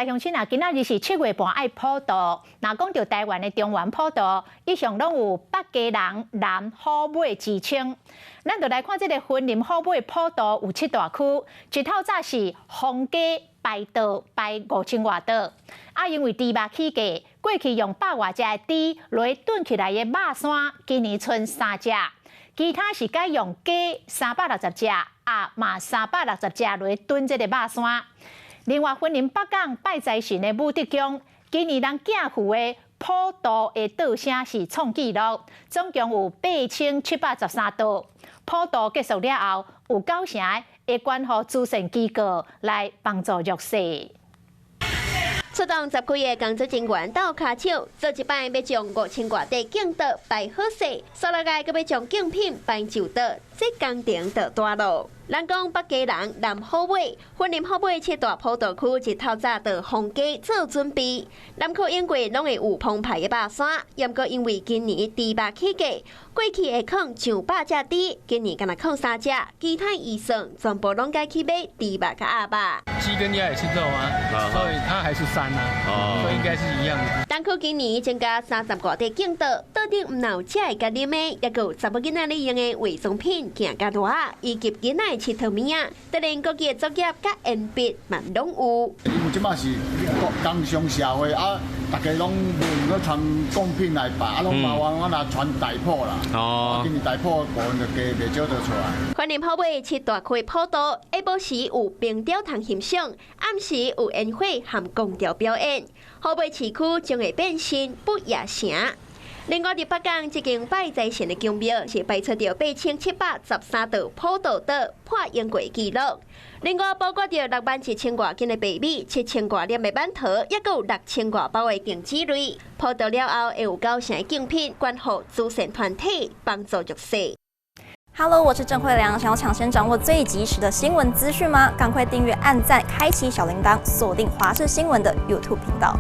來鄉親啊，今仔日是七月半愛普渡。若講著台灣的中元普渡，一向攏有北家人南虎尾之稱。咱就來看這個雲林虎尾普渡有七大區，一透早是封街排桌排五千外桌。啊，因為豬肉起價，過去用百外隻的豬來燉起來的肉山，今年賰三隻，其他是改用雞360隻，鴨嘛360隻來燉這個肉山。另外，雲林北港拜財神的武德宮，今年人寄付的普渡的桌聲是創紀錄，總共有8713桌。普渡結束了後，有九成會捐予慈善機構來幫助弱勢。出動十幾个工作人員鬥跤手，做一擺欲將五千外塊敬桌擺好勢，煞落來閣欲將敬品搬上桌，這工程就大囉。人講北家人南虎尾，雲林虎尾七大普渡區一透早就封街做準備。南區永過攏會有澎湃的肉山，毋過因為今年豬肉起價，過去會囥上百隻豬，今年干焦囥三隻，其他預算全部攏改去買豬肉佮鴨肉。雞跟鴨也是肉啊，所以它還是三啊，所以應該是一樣的。東區今年增加三十外塊敬桌，桌頂毋但有食的佮啉的，猶閣有查某囡仔咧用的化妝品、鏡佮襪仔，以及囡仔的𨑨迌物仔，就連國際的作業佮鉛筆嘛攏有。因為這擺是工商社會啊，大家攏無用閣傳貢品來拜，啊，攏麻煩我若傳大普啦。哦。今年大普部分就加袂少就出來。雲林虎尾七大區普渡，下晡時有冰雕通欣賞，暗時有煙火和貢調表演。虎尾市區將會變身不夜城。另外，佇北港這間拜財神的宮廟是擺出著8713桌普渡桌，破永過紀錄。另外，包括著6萬1千外斤的白米、7千外粒的饅頭，猶閣有6千外包的電子類。普渡了後，會有九成的敬品捐予慈善團體，幫助弱勢。 Hello，我是鄭慧良。想要搶先掌握最及時的新聞資訊嗎？趕快訂閱、按讚、開啟小鈴鐺，鎖定華視新聞的 YouTube 頻道。